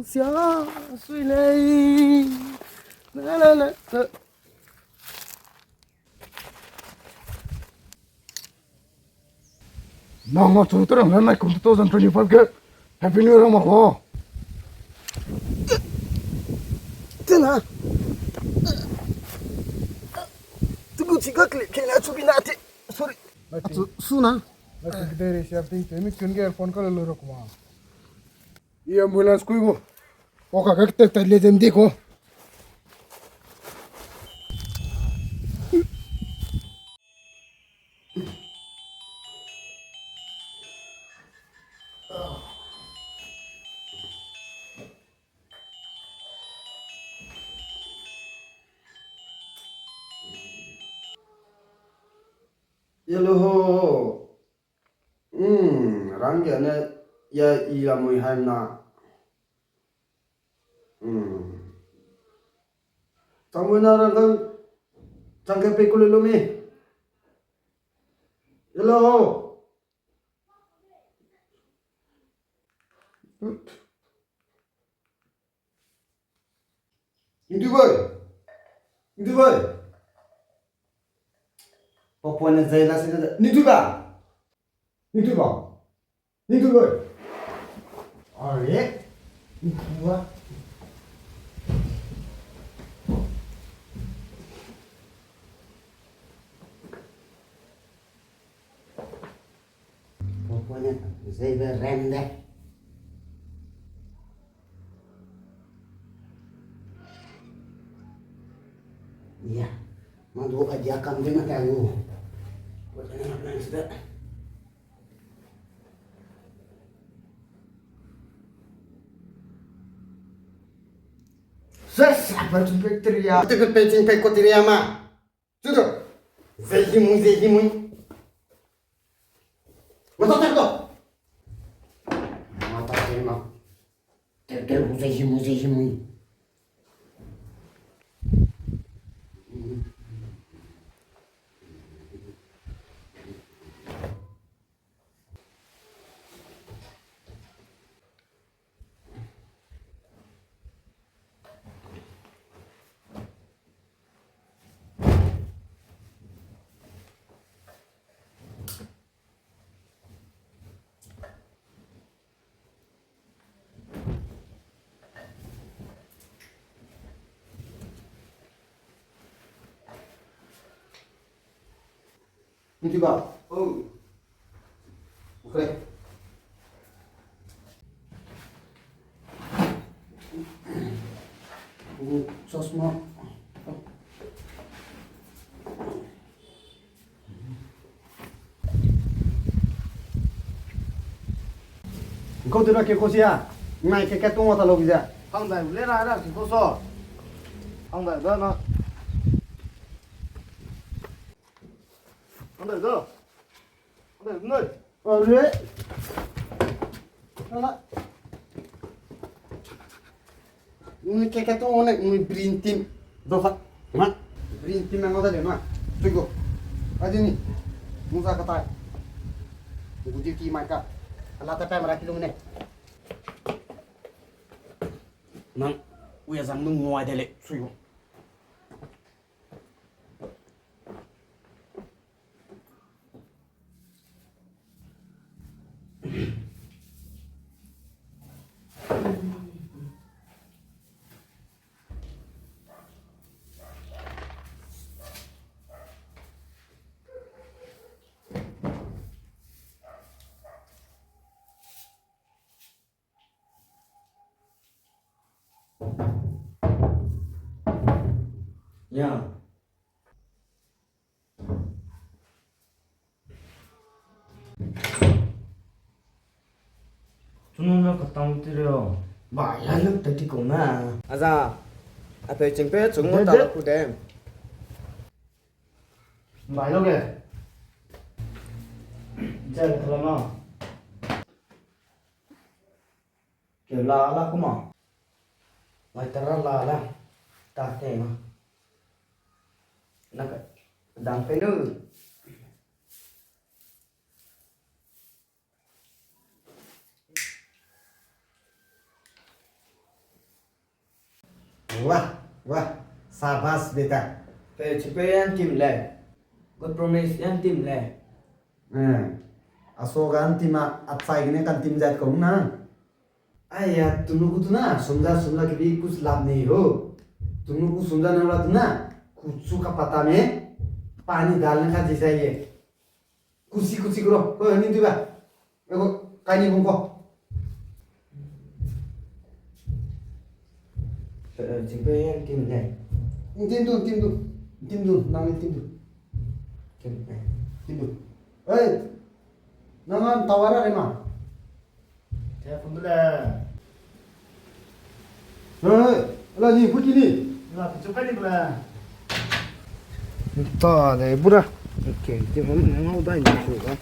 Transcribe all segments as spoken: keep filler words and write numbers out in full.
Sia, sui lei. Na, na, na, na. Nang ma chu terang na nai kum two thousand twenty-five ge Happy New Year ma ko. Tena. Tugu chika klik kena chu bina ti. Sorry. Achu suna. Na kidere siap ting te mi kun ge phone call lo ro kuma. I ambulance kui gu. O ka ka te te le den di ko. Yellow ho. Hmm, rangge ne ya i lamui haimna. Hmm. Changmui na rangkang changke pe kule lumi. Hello. Ningtui boi. Ningtui boi. Papa ne zai la se da. Ningtui ba. Ningtui ba. Ningtui boi. Are. Ningtui ba. Papa ne zai be rem de. Ya, madu idea kam de na ka lu. Papa ne na plan se de. Ses, apa chumpe teria. Te pe chingpe ko teria ma. Tudo. Zai himui, zai himui. Mata tak to. Mata tak ma. Ter ter, zai himui, zai himui. Ningtui ba. Oh. Okay. Chosma. Kau tu na ke ko sia. Ngai ke ke tu ma ta lo bi ze. Hang dai le ra ra ki ko so. Hang dai da na. Hang dai da. Hang dai da. Are. Ala. Nui ke ke tu ne nui brin tim. Do fa. Ma. Brin tim ma da le ma. Tugo. Adi ni. Muza ka tai. Gu duty mai ka. Ala ta pa mara kilo ne. Nang. Uya zang nung ngua de le. Suigo. Ya. Chunung na katang ti rio. Ba, ya luk ta ti kong na. Aza, a pe ching pe chung ta ku de. Bai lo ge. Jai ka la ma. Ke la la kuma. Mai tara la la. Ta te ma. Na ka dang pe nu. Sabas beta. Pe chipe yan tim le. God promise yan tim le. Eh. Aso gan tim a, achai gene kan tim zat kong na. Aya, tunu ku tuna, sumda sumda kibi kus lap nei ho. Tunu ku sumda na la tuna, kuchu ka pata me, pani dal na ka jisai ye. Kusi kusi kuro, ko ni tu ba. Ego, kai ni bung ko. Chimpe yang tim ne. Tim tu, tim tu. Tim tu, nang ni tim tu. Tim ne. Tim tu. Ei, nang an tawara re ma. Te phun de le. Hey, ala ni, puki ni. Ala, pichu kai ni bula. Ta de, bura. Okay, te phun ne ngau dai ni chu ga.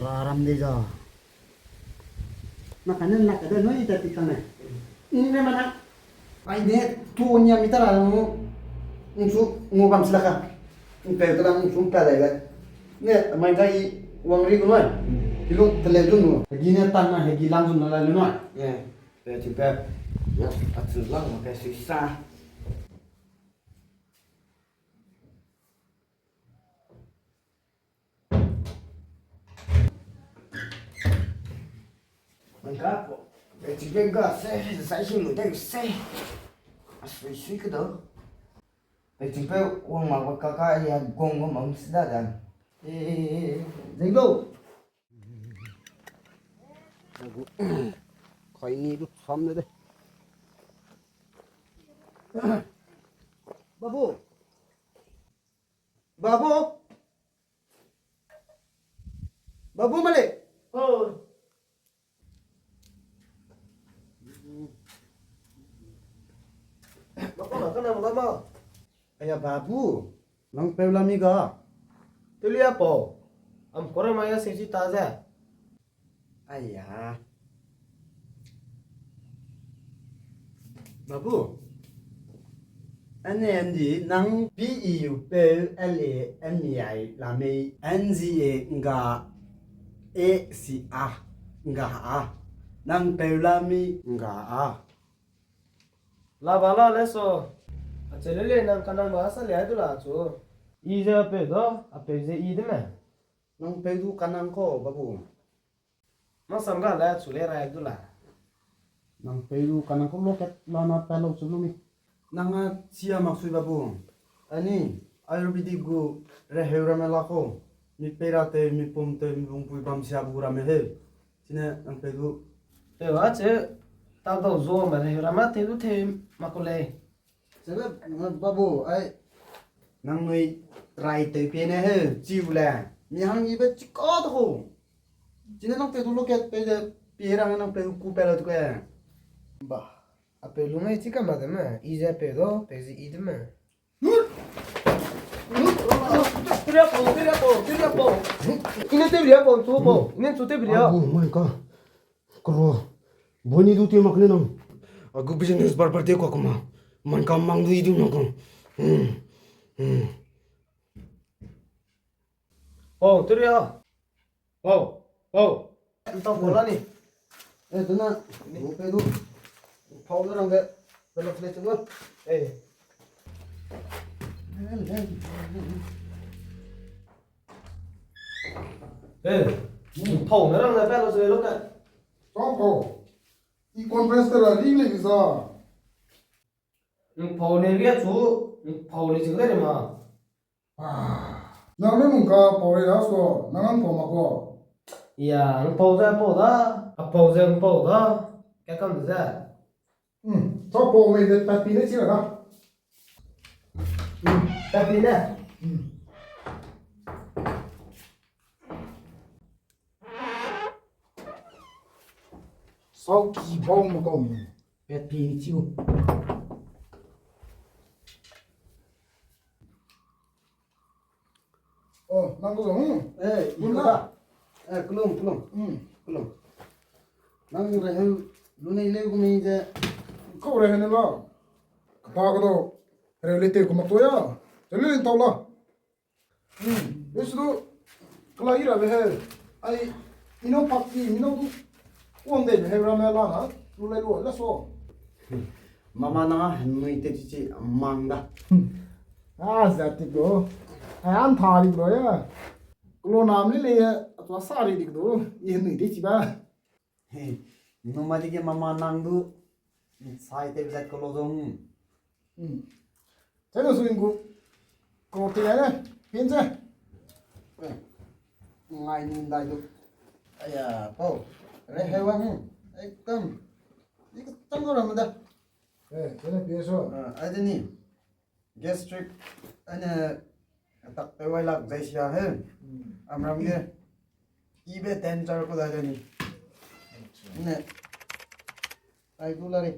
Raram de ja. Na kane na kade no ita ti kane. Ni ne mana. Ai ne tu nya mi tara mu. Nsu ngu bam sila ka. Npe tara nsu mpa dai ga. Ne mai ga i wang ri gu noi. Ilung tele dun nu. Hegi ne tan na hegi lang dun na la lu noi. Ye. Pe chu pe. Ya, atsu lang ma ka sui sa. Mangka, pe chingpe ga se, sai sing lu dai se. A sui sui ke do. Pe chingpe wang ma ba ka ka ya gong gong ma si da da. Eh, zeng do. Kai ni du sam de de. Babu. Babu. Babu male. Oh. Babu, na kana mala ma? Aya babu, nang peu la mi ga? Teulia pau. Am kora ma ya se ji ta ze. Aya. Babu. Ane andi nang P E U peu L A N E I la mei N G A nga e si a nga a. Nang peu la mi nga a. La ba la le so. A che le le nang kanang ba sa le du la chu. I ze peu do, a peu ze i de me. Nang peu du kanang ko, babu. Nang sam ga le chu le rai du la. Nang peu du kanang ko loket la na pa lo chu lu mi. Nang a chia mak sui babu. Ani, Ayurvedic gu reheu ramme la ko. Mi pei ra te, mi pum te, mi bungpui bam sia bu ramme he. Chine nang peu du. Peu a che, ta dau zo me reheu ramme te du te mak ko lei. Sebe, babu, ai, nang nui rai teu pie ne he, chiu le. Mi hang ibe chika to ko. Chine nang peu du loket pe de pie rang nang peu ku pe la tu ke. Ba, a peu lu ngai chika ma de me, i ze peu do, peu ze i de me. Tiri a pau, tiri a pau, tiri a pau. Ine te biri a pau, chu pau. Ine chu te biri a. Abu, mai ka. Kuro. Boni du te mak ne nang. Agu business bar bar te kwa kuma. Man ka mang du i du nang kong. Hmm. Hmm. Pau, tiri a. Pau, pau. Ntau pau la ni. Eh, tuna, bu pe du. Pau na rang de. Pe lo le tuna. Eh. Eh, pau na rang de pe lo le lo ka. Pau, pau. I conference te ra ri le ki sa. Mpau ne bia chu, mpau ne ching le ma. Ah, nang ne mung ka pau le la so, nang ang pau ma ko. Ya, mpau ze pau da, a pau ze mpau da, ka kam ze. Hmm, so pau me de pat pi ne chi la da. Hmm, pat pi ne. Hmm. Sau ki bau ma kau mi. Pet pi chiu. Oh, nang ko zong. Eh, bun la. Eh, kulum, kulum. Hmm. Kulum. Nang reheu lu nei leu gu mei ze. Kau reheu ne la. Kapa ka dau. Reheu le te ku mak to ya. Te le tau la. Hmm, esu du, kela i rabe he. Ai, i nau pak ti, mi nau du. Wang de he ramme la ha, lu lai lu la so. Mama na nui te chi chi mang da. A, za ti lo. Ai, an tha di lo ya. Klo nam le le, a tua sa ri di do. I nui de chi ba. He, numa di ge mama nang du. Sai te zat ko lo zong. Hmm. Chai lo su gu. Ko ti lai ne. Pin che. Eh. Ngai ni dai du. Aya, pau. Re he wa, hmm. Ekdam. Ni ka tang ko ram da. Eh, chai ne pi so. Ah, ai de ni. Gastric, ane, tak te wai lak zai sia he. Hmm. Amram ge. Ibe ten char ko da de ni. Acha. Ne. Ai du la ri.